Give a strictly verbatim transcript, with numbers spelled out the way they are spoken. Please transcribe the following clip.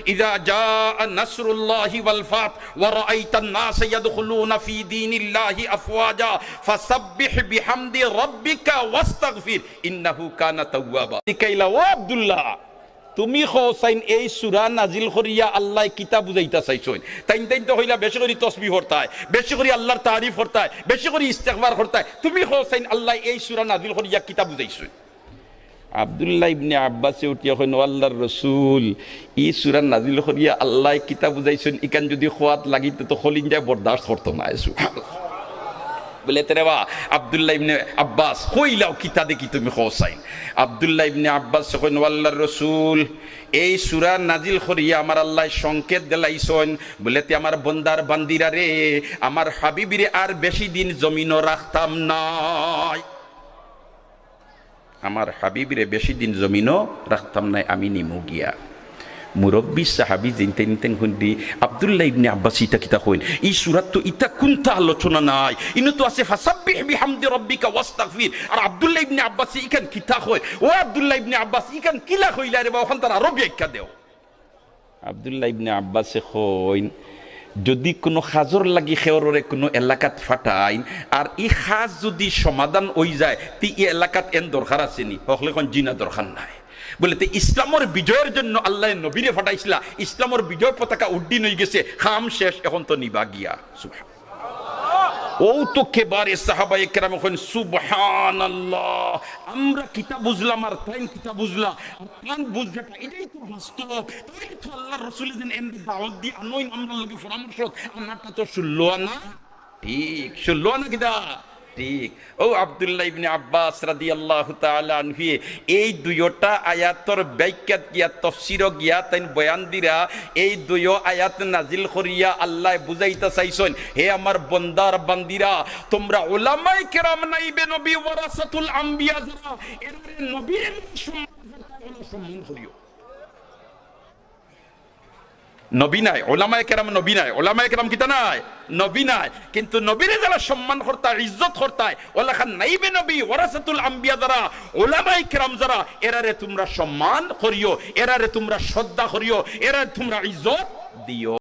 إذا جاء نصر الله والفتح ورأيت الناس يدخلون في دين الله أفواجا فسبح بحمد ربك واستغفر إنه كان توابا। জিকাইলা, "ও আব্দুল্লাহ, তুমি কও চাইন এই সূরা নাজিল করিয়া আল্লায় কিতা বুঝাইতা চাইছইন?" তাইন তাইন তো কইলা, "বেশি করি তসবিহ পড়তায়, বেশি করি আল্লাহর তারিফ করতায়, বেশি করি ইস্তেগফার করতায়। তুমি কও চাইন আল্লায় এই সূরা নাজিল করিয়া কিতা বুঝাইছইন?" আব্দুল্লাহ ইবনে আব্বাসে উঠিয়া কইন, "ও আল্লাহর রসুল, ই সূরা নাজিল করিয়া আল্লায় কিতা বুঝাইছইন, ইখান যুদি কওয়াত লাগিতো তো কলিজায় বরদাস্ত করতো নায়।" সুবহানাল্লাহ। বুলে, "তে রে বা, আব্দুল্লাহ ইবনে আব্বাস, কইলাও কিতা দেখি তুমি কও চাইন।" আব্দুল্লাহ ইবনে আব্বাসে কইন, "ও আল্লাহর রসুল, এই সূরা নাজিল করিয়া আমার আল্লায় সংকেত দিলাইছইন, বুলে, তে আমার বন্দার বান্দিরা রে, আমার হাবিবরে আর বেশি দিন জমিনো রাখতাম নায়।" আমার হাবিবরে বেশি দিন জমিনো রাখতাম নায়, আমি নিমু গিয়া। মুরব্বি সাহাবি যেইন তেইন তেইন হুনদি, আব্দুল্লাহ ইবনে আব্বাস ইতা কিতা কইন? ই সূরাত তো ইতা কুন্তা আলোচনা নাই, ইনো তো আছে ফাসাব্বিহ বিহামদি রাব্বিকা ওয়াস্তাগফির। আর আব্দুল্লাহ ইবনে আব্বাস ইখান কিতা কয়? ও আব্দুল্লাহ ইবনে আব্বাস, ইখান কিলা কইলা রে বা? অখানতার আরো ব্যাখ্যা দেও। আব্দুল্লাহ ইবনে আব্বাসে কইন, যুদি কুনু কাজর লাগি কেউররে কুনু এলাকাত ফাটাইন, আর ই কাজ যুদি সমাধান অইযায়, তে ই এলাকাত এন দরকার আছে নি? হকলে কইন, "জি না, দরকার নাই।" বুলে, "তে ইসলামর বিজয়র জন্য আল্লায় নবীরে ফাটাইছলা, ইসলামর বিজয় পতাকা উড্ডীন অইগেছে, কাম শেষ, অখন তো নিবা গিয়া।" সুবহান। অউ তো কেবারে সাহাবায়ে কেরামে কইন, "সুবহানাল্লাহ, আমরা কিতা বুঝলাম আর তাইন কিতা বুঝলা, আর তান বুঝ যেটা, ইটাই তো বাস্তব।" তাইলে তো আল্লাহর রসুলে যেন এনরে দাওয়াত দি আনইন, আমরার লগে পরামর্শ, আনাটা তো ষোলো আনা। ঠিক, ষোলো আনা কিতা? ঠিক। অউ আব্দুল্লাহ ইবনে আব্বাস রাদিয়াল্লাহু তাআলা আনহুয়ে এই দুইওটা আয়াতর ব্যাখ্যাত গিয়া, তফসিরো গিয়া তাইন বয়ান দিরা, এই দুইও আয়াত নাজিল করিয়া আল্লায় বুঝাইতা চাইছইন, হে আমার বন্দার বান্দিরা, তোমরা উলামায়ে কেরাম নাইবে নবী ওয়ারাসাতুল আম্বিয়া যারা, এরারে নবীর সম্মান করতা, ওলা সম্মান করিও। নবী নায়, ওলামায়ে কেরাম নবী নায়, ওলামায়ে কেরাম কিতা নায়? নবী নায়। কিন্তু নবীরে যারা সম্মান করতা, ইজ্জত করতা, ওলাখান নাইবে নবী, ওয়ারাসাতুল আম্বিয়া যারা, ওলামায়ে কেরাম যারা, এরারে তোমরা সম্মান করিও, এরারে তোমরা শ্রদ্ধা করিও, এরারে তোমরা ইজ্জত দিও।